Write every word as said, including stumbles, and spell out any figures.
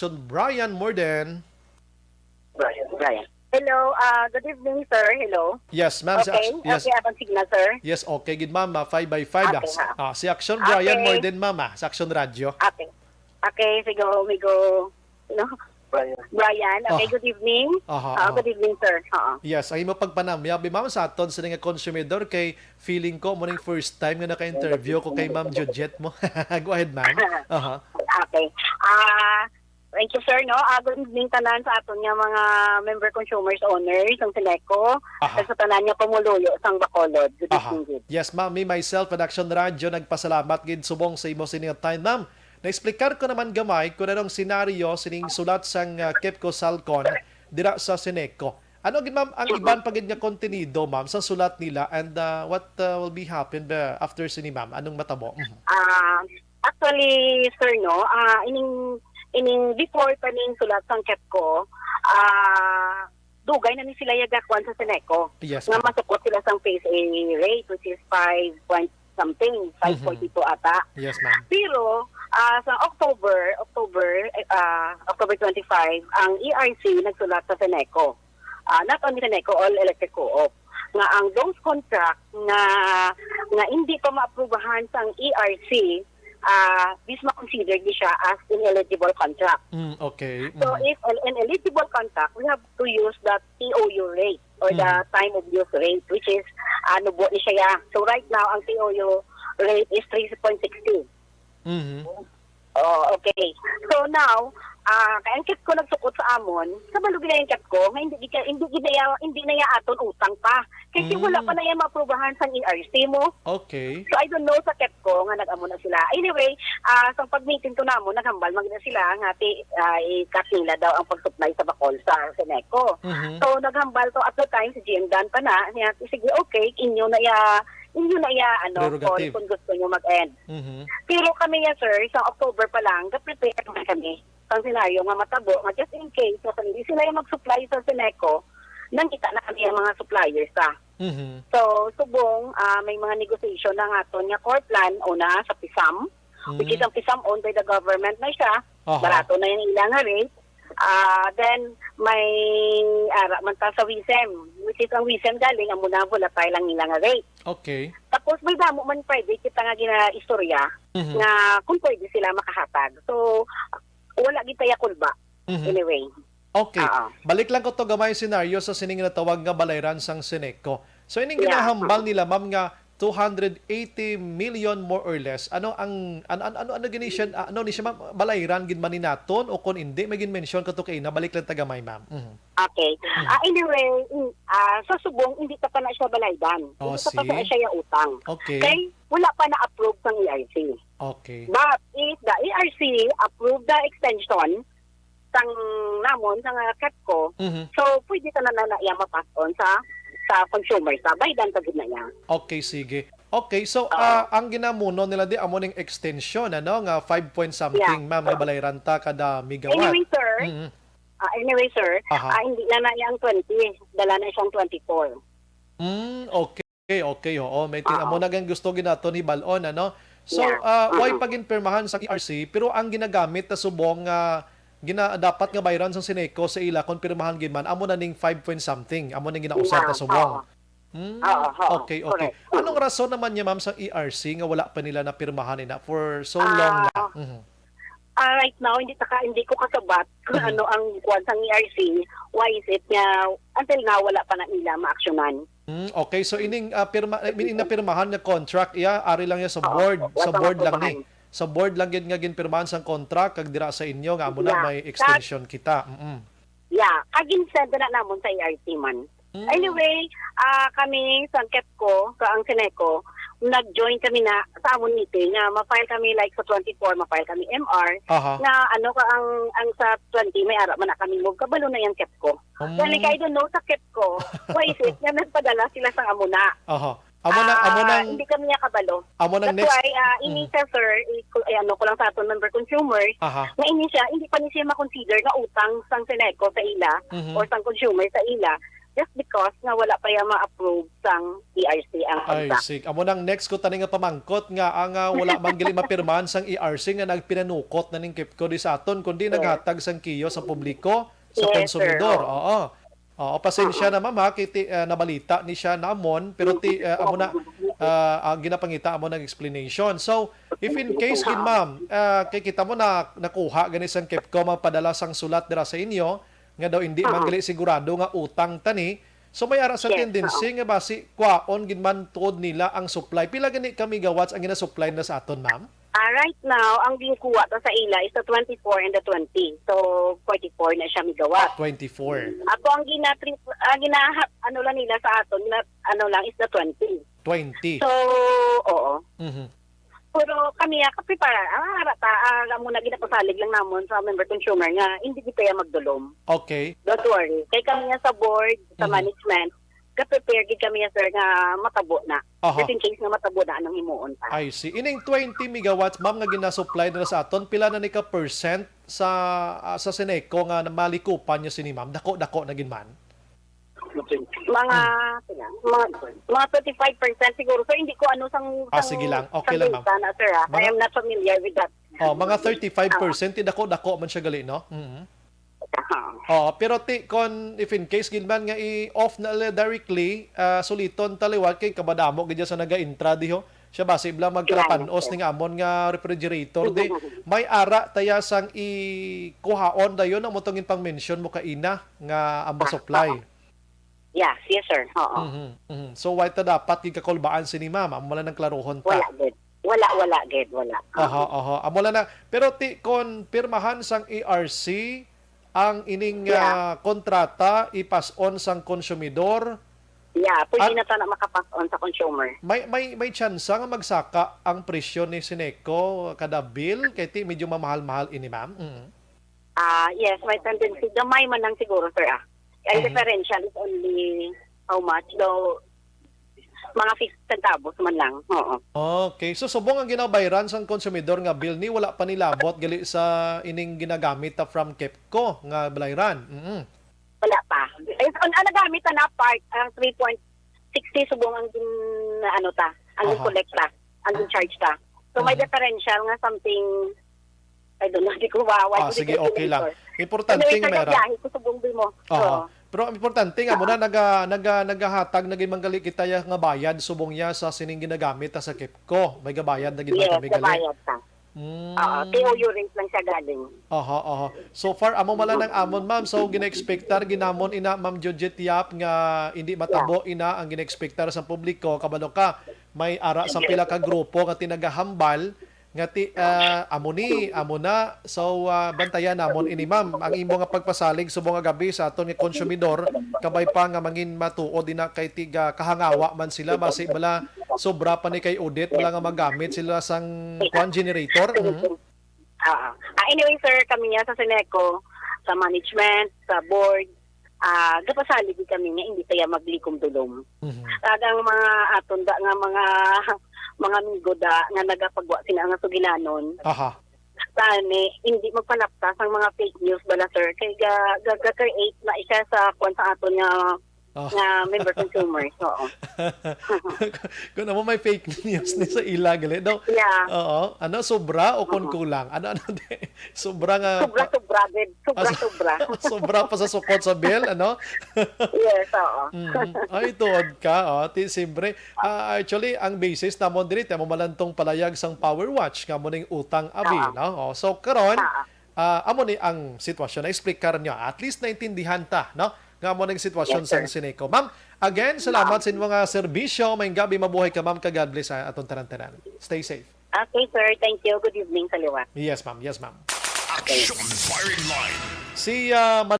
Action, Brian Morden. Brian. Brian. Hello, ah, good evening, sir. Hello. Yes, ma'am. Si Okay, Action, yes. Okay, akong signal, sir. Yes, okay gid, ma'am. Ah, five by five. Okay, Ah, ha. ah, si Action Brian Okay. Morden, ma'am, ah, sa Action Radio. Okay. Okay, sige, migo, no? Brian. Brian, okay, Ah. good evening. Aha, Ah, aha. Good evening, sir. Oo. Yes, ang imo pagpanamyaw, bi, ma'am, sa aton sini nga konsumidor, kay feeling ko mo ning first time nga naka-interview ko kay Ma'am Georgette mo. Go ahead, ma'am. Aha. Okay. Ah, thank you, sir, no? Ah, good evening tanan sa aton nga mga member consumers owners, ang Seneco, Aha. sa tanan nga pumuluyo sang Bacolod. Good Aha. Evening, good. Yes, ma'am. Me, myself, and Action Radio, nagpasalamat gid subong sa imo sini nga time, ma'am. Na-explicar ko naman gamay kung anong senaryo sining sulat sang, ah, Kepco Salcon dira sa Seneco. Ano gid, ma'am, ang iban pa gid nga kontenido, ma'am, sa sulat nila, and, ah, what, ah, will be happen, ah, after sini, ma'am? Anong matabo? Mhm. Ah, actually, sir, no, ah, ining ining before pa ning sulat sang Kepco, ah, dugay na ni sila yagakuan sa Seneco. Yes, Nga ma'am. Masukot sila sang P S A rate, which is five point something, five point two ata. Yes, ma'am. Pero ah, sa October, October, eh, ah, October twenty-five, ang E R C nagsulat sa Seneco. Ah, not only Seneco, all electric co-op, nga ang those contract nga nga hindi pa maaprubahan sang E R C, ah, this ma-consider di siya as ineligible contract. Mm, okay. So, Mm. if an ineligible contract, we have to use the T O U rate or the Mhm. time of use rate, which is, ano po ni siya. So, right now, ang T O U rate is three point sixty. Mhm. Oh, okay. So, now, ah, kay ang Kepco nagsukot sa amon, kabalo gid ang Kepco, nga hindi gid, hindi gid na ya, hindi na ya aton utang pa. Kasi Mm. wala pa na yan maaprubahan sang E R C mo. Okay. So, I don't know sa Kepco nga nag-amo na sila. Anyway, ah, sa pag-meeting to namon, naghambal man gid na sila nga ti, ah, i-cut nila daw ang pag-supply sa Bacol sa Seneco. Mhm. So, naghambal to at the time si G M Dan pa na, niya, sige, okay, inyo na ya, inyo na ya, ano, Prerogative. Kung gusto nyo mag-end. Mhm. Pero kami ya, sir, sa October pa lang, ga-prepare naman kami sa senaryo nga matabo, nga just in case, nga kung hindi sila yung mag-supply sa Seneco, nangita na kami ang mga suppliers sa. Mhm. So, subong, ah, may mga negotiation na nga aton nga core plan, una sa PISAM, which is Mhm. ang PISAM owned by the government na siya, Aha. barato na yung ilang nga rate. Ah, then, may ara man ta sa WISM, which is ang WISM galing, amo na volatile ang ilang nga rate. Okay. Tapos, may damo man private kita nga ginaistorya Mhm. nga kung pwede sila makahatag. So, wala gid tayo kulba. Mhm. Anyway. Okay. Oo. Balik lang ko to gamay senaryo sa sining natawag nga balayran sang Seneco. So, ining Yeah. ginahambal nila, ma'am, nga two hundred eighty million more or less. Ano ang, an-, an-, ano, ano gini siya, ah, ano ni siya, ma'am? Balayran gid man ni naton o kung hindi, may gin-mention ko to kay na, balik lang ta gamay, ma'am. Mhm. Okay. Mhm. Ah, anyway, in, ah, sa subong, hindi pa pa na siya balaydan. Oh, Hindi pa pa see? na siya utang. Okay. Kay wala pa na-approve sang E R C. Okay. But if the E R C approve the extension sang namon, sang, ah, Kepco, Mhm. so pwede ka na na iya mapas on sa sa consumer, sa baydan ka gid na niya. Okay, sige. Okay, so Oo. ah, ang ginamuno nila di amo ning extension, ano, nga five point something, Yeah. ma'am, nga balayran ta kada megawatt. Anyway, sir, Mhm. ah, anyway, sir, Aha. ah, hindi na na iyang twenty, dala na siyang twenty-four. Mm, okay, okay, oo. May tin-, Oo. amo na ang gusto gid naton hibal-on, ano? So, Yeah. ah, way Mm-mm. pa ginpirmahan sa E R C, pero ang ginagamit na subong nga gina, dapat nga bayran sang Seneco sa ila kon pirmahan gid man, amo na ning five point something, amo ning ginausar na Yeah, subong. oo. Hmm, Oo, oo, okay, okay. correct. Mm. Anong rason naman niya, ma'am, sa E R C nga wala pa nila napirmahan ina for so long na? Ah, Mhm. Ah, right now, hindi taka, hindi ko kasabat kung Mhm. ano ang kuwan sang E R C. Why is it nga until now wala pa na nila maaksyonan? Hmm, okay, so ining ah, pirma, I mean, napirmahan nga contract, iya, ari lang iya sa Oo, board, wala sa pa board lang ni. maaprobahan. Sa board lang gid nga ginpirmahan sang contract kag dira sa inyo nga amo na Yeah. may extension kita. Mm. Yeah, kag ginsend na namon sa E R C man. Mm. Anyway, ah, kami sa Kepco, sa ang Seneco, nag-join kami na sa amon meeting nga ma-file kami, like, sa twenty-four, ma-file kami M R, Aha. na ano ka ang, ang sa twenty, may ara man na kami move, kabalo na yung Kepco. Mm. Well, like, I don't know sa Kepco, why is it nga nagpadala sila sa amo na? Aha. Amo na, amo Ah, nang, hindi kami niya kabalo. Amo nang That's next. Why, ah, ini Mm. siya, sir, i-, ku-, eh, ano ko lang sa aton member consumers, Aha. na ini siya, hindi pa ni siya makonsider nga utang sang Seneco sa ila Mhm. or sang consumer sa ila. just because nga wala pa ya ma-approve sang E R C ang I contract. See. Amo nang next ko tani nga pamangkot nga ang, ah, wala man gali mapirmahan sang E R C nga nagpinanukot na ning KEPCO di sa aton, kundi Ah. naghatag sang kiyo sa publiko, sa Yes, sir. konsumidor. Oo. Oo. Oo, pasensya Mm-mm. na, ma'am, ha, kay ti-, ah, nabalita ni siya namon, pero ti-, ah, amo na, ah, ang ginapangita amo ng explanation. So, if in case gid, ma'am, ah, kay kita mo na nakuha gani sang KEPCO magpadala sang sulat dira sa inyo, nga daw hindi man gali sigurado nga utang tani. So may ara sa Yes, tendency oo. nga basi kwaon gid man tuod nila ang supply. Pila gani ka megawatts ang ginasupply na sa aton, ma'am? Ah, right now, ang ginkuha ta sa ila is the twenty-four and the twenty. So, forty-four na siya megawatt. Twenty-four. Ako ang gina-, ang gina-, ano lang nila sa aton, na, ano lang, is the twenty. Twenty. So, oo. Mhm. Pero kami, ah, kaprepara, ah, ara ta, ah, amo na ginapasalig lang namon sa member consumer nga hindi kita ya magdulom. Okay. Don't worry. Kay kami nga sa board, sa Mhm. management, ka-prepare gid kami, sir, nga matabo na. Aha. Just in case nga matabo na, anong himuon ta? I see. Ining twenty megawatts, ma'am, nga ginasupply nila sa aton, pila na ni ka percent sa, ah, sa Seneco nga malikupan niyo sini, ma'am? Dako-dako na gid man? Mga, Hmm. sila, mga, mga thirty-five percent siguro. So, hindi ko ano sang, Ah, sang, sige lang. Okay sang lang, ma'am. Data na, sir, ah. Mga I am not familiar with that. Oh, mga thirty-five percent, Ah. ti dako-dako man siya gali, no? Mhm. Ah. Oh, pero ti, kon if in case gid man nga i-off na la directly, ah, suliton ta liwat kay kabadamo gid sa naga-intra diho. Siya basi bala Kailangan, magkalapanos sir. ning amon nga refrigerator di. May ara ta ya sang ikuhaon dayon, amo tong ginpang-mention mo kaina nga amba Ah, supply. oo. Yes, yes, sir. Oo. Mhm, mhm. So, why ta dapat gikakulbaan sini, ma'am? Amo lang ang klarohon ta. Wala gid. Wala, wala gid, wala. Aha, Oo. aha. Amo lang na. Pero ti, kon pirmahan sang E R C ang ining, Yeah. ah, kontrata, ipas-on sang konsumidor, Yeah, pwede At na sana makapas-on sa consumer. may, may, may tsansa nga magsaka ang presyo ni Seneco kada bill? Kay ti, medyo mamahal-mahal ini, ma'am. Mm. Ah, yes, may tendency. Gamay man lang siguro, sir, ah. Ang Mhm. differential is only how much? Though, mga fifty centavos man lang. Oo. Okay. So, subong ang ginabayran sang konsumidor nga bill ni wala pa nilabot gali sa ining ginagamit ta from KEPCO nga balayran. Mm. Wala pa. Ay, ang, ang nagamit na part, ang three point sixty subong ang gin-, ano ta, ang Aha. gin-collect ta, ang gin-charge ta. So, may Mhm. differential nga something, I don't know, di ko ma-, Ah, wala ko sige, di okay lang. calculator. Importante Anyway, nga sir, meron. Biyahe ko subong din mo. Aha. Oo. Pero ang importante nga, amo na, naga-, naga-, nagahatag na gid man gali kita ya nga bayad subong ya sa sining ginagamit ta sa KEPCO. May gabayad na gid man Yes, kami gali. Gabayad ta. Mm. Oo, T O U rate lang siya galing. Aha, aha. So far, amo man lang ang amon, ma'am. So, gina-expectar gid namon ina, Ma'am Judith Yap, nga hindi matabo Yeah. ina ang gina-expectar sa publiko. Kabalo ka, may ara sa pila ka grupo nga ti nagahambal nga ti, ah, amo ni, amo na. So, ah, bantayan namon ini, ma'am. Ang imo nga pagpasalig subong nga gab-i sa aton nga konsumidor, kabay pa nga mangin matuod ina kay tiga kahangawa man sila, basi bala sobra pa ni kay Odette, wala nga magamit sila sang kwan generator. Mhm. Ah, ah. Ah, anyway, sir, kami nga sa Seneco, sa management, sa board, ah, gapasalig gid kami nga hindi kaya maglikom-dulom. Mhm. Kag ang mga aton da nga mga, mga amigo da nga nagapagwa sina nga sugilanon. Aha. Tani, hindi magpanapta sang mga fake news bala, sir. Kay ga, ga, ga-create na siya sa kwan sa aton nga Ah. nga member consumers, oo. Kung amo may fake news ni sa ila, gali, no? Yeah. Oo. Ano, sobra o kung Oo. kulang? Ano, ano, di? Sobra nga Sobra, pa sobra, gid. Sobra, Ah, so sobra. sobra pa sa sukot sa bill, ano? Yes, oo. Mm. Ay, tuod ka, oh. Ti, siyempre, ah, actually, ang basis namon diri, ti amo man lang tong palayag sang Power Watch, nga mo ning utang abi, Oo. no? Oh, so, karon, Oo. Ah, amo ni ang sitwasyon. Na-explicar niyo. At least naintindihan ta, no? Nga amo ni ang sitwasyon Yes, sang sir. Seneco. Ma'am, again, salamat Ma'am. sa inyong mga serbisyo. Maayong gabi, mabuhay ka, ma'am, ka God bless sa aton tanan-tanan. Stay safe. Okay, sir. Thank you. Good evening sa liwat. Yes, ma'am. Yes, ma'am. Action Firing Line. Si, ah,